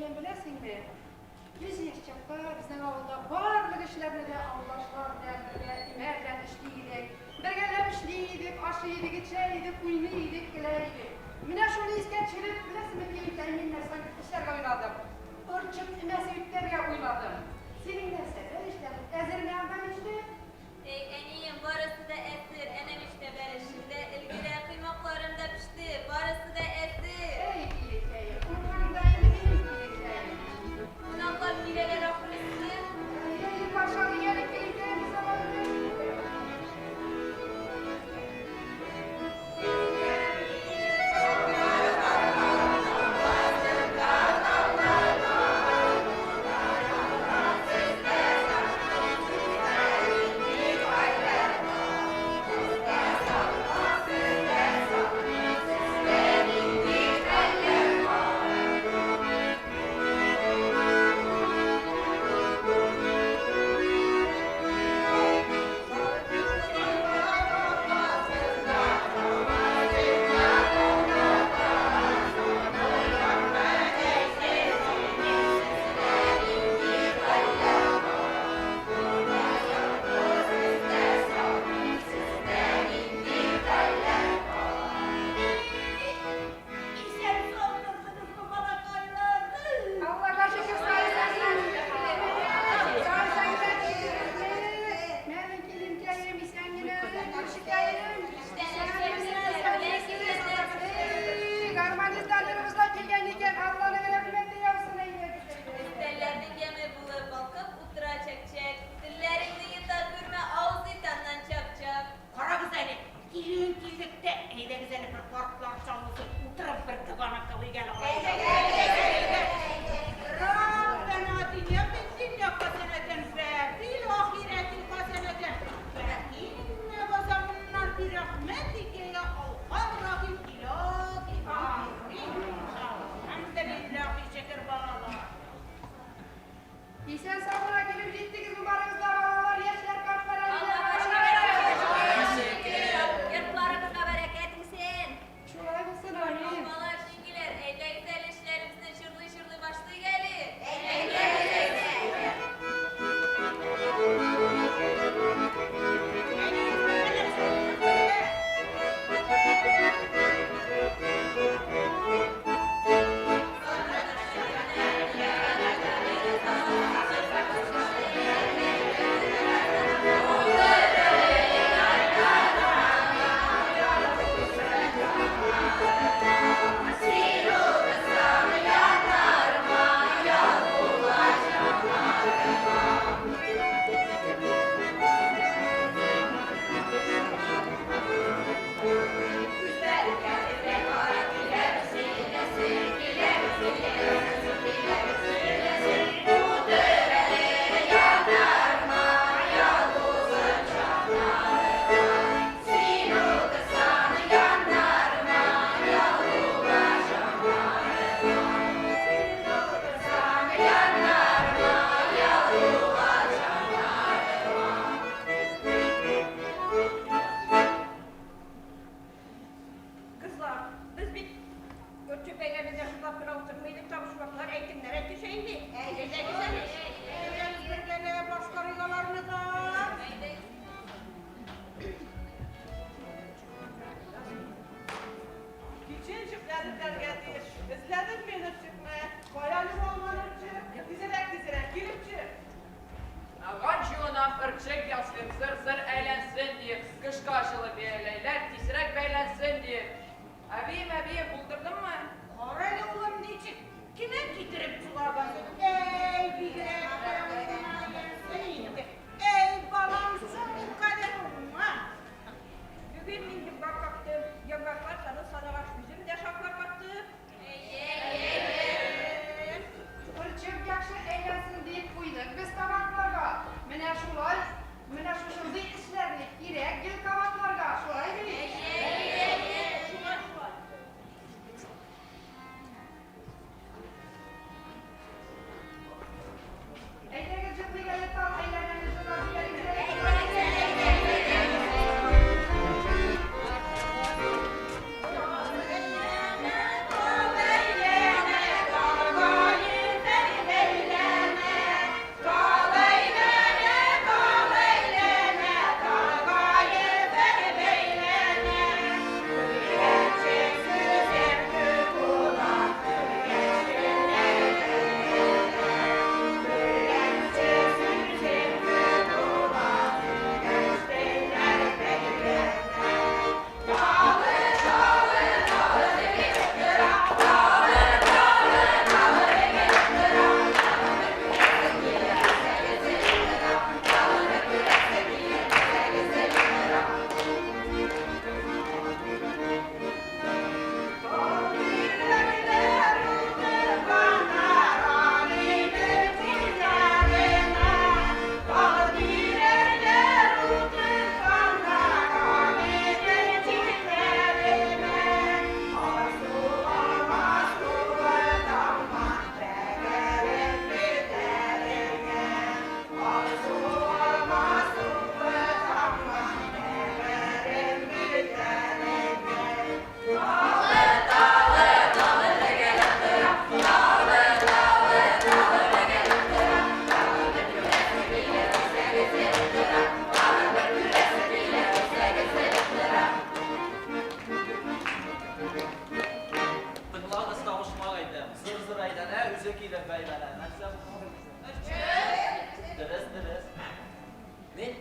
Киленкәем, беләсеңме, без яшь чакта безнең авылда барлык эшләрне дә авылдашлар белән бергә өмә белән эшли идек. Бергәләп эшли идек, ашый идек, эчә идек, уйный идек, көлә идек. Менә шуны искә төшереп, беләсеңме, киленкәем, мин нәрсә эшләргә уйладым? Орчык өмәсе үткәрергә уйладым. Синең нәрсә, бәлешләрең әзерме анда мичтә? Әй, әнием, барысы да әзер, әнә мичтә бәлешем дә өлгерә, коймакларым да пеште, барысы да әзер. Әй, киленкәем, уңган да инде минем киленкәем. Кунаклар киләләр ахрысы. Әй, әй, патшаны әле киленкәем, без аларны Исән-сау тордыгызмы, балакайлар? Аллага шөкер, Мәнең киленкәем, исән генә, күршекәем. Гармонистларыбыз да килгән икән, Алланың рәхмәте яусын әйдәгез. Өстәлләрнең яме булып балкып утыра чәкчәк. Телләреңне йота күрмә, авыз ит аннан чак-чак. Карагыз әле, килүен килдек тә, әйдәгез әле бер картлар чалгысы утырып бер доганы кылыйк әле. Раббана атина фид дөнья хәсәнәтән вә фил ахирәти хәсәнәтән вә кина газабыннар бирәхмәтикә я архам рахим илаһи амин. Әлхәмдүлилләһи шөкер балалар. Исән сау гына килеп җиттегезме барыгыз да, балалар, яшьләр, картлар, Аллага әбиләр? шөкер, йортларыбызга бәрәкәт иңсен. Шулай булсын, амин. Апалар, җиңгиләр, әйдәгез әле эшләребезне җырлый-җырлый башлыйк әле. Кызлар, без бит Өрчек бәйрәмендә шутлап кына утырмый идек, табышмаклар, әйтемнәр әйтешә инде. Әйдәгез әле. Әйдәгез бергәләп башкарыйк аларны да. Кичен җепләр эзләргә тиеш. Эзләдем мин өрчекне. Кая югалган өрчек? Тизрәк, тизрәк килеп чык. Агач юынам, өрчек ясыйм, зыр-зыр әйләнсен диеп, кышка җылы бияләйләр тизрәк бәйләнсен диеп. Әбием, әбием, булдырдыңмы? Кара әле, улым, ничек кенә китереп чыгарган. Әй, бигрәк тә уңгансың инде. Әй, балам, шулкадәр уңган. Бүген мин йомгак кактым. Йомгаклар санын санагач, үзем дә шаклар каттым. Өрчек яхшы әйләнсен диеп куйдык без табакларга. Менә шулай, менә шушындый эшләрне кирәк гел кабатларга, шулай бит? Шулай, шулай.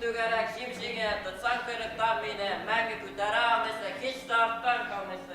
Түп-түгәрәк, җип-җиңел, тотсаң койрыктан мине, мәңге күтәрә алмыйсың, һич тә арттан калмыйсың.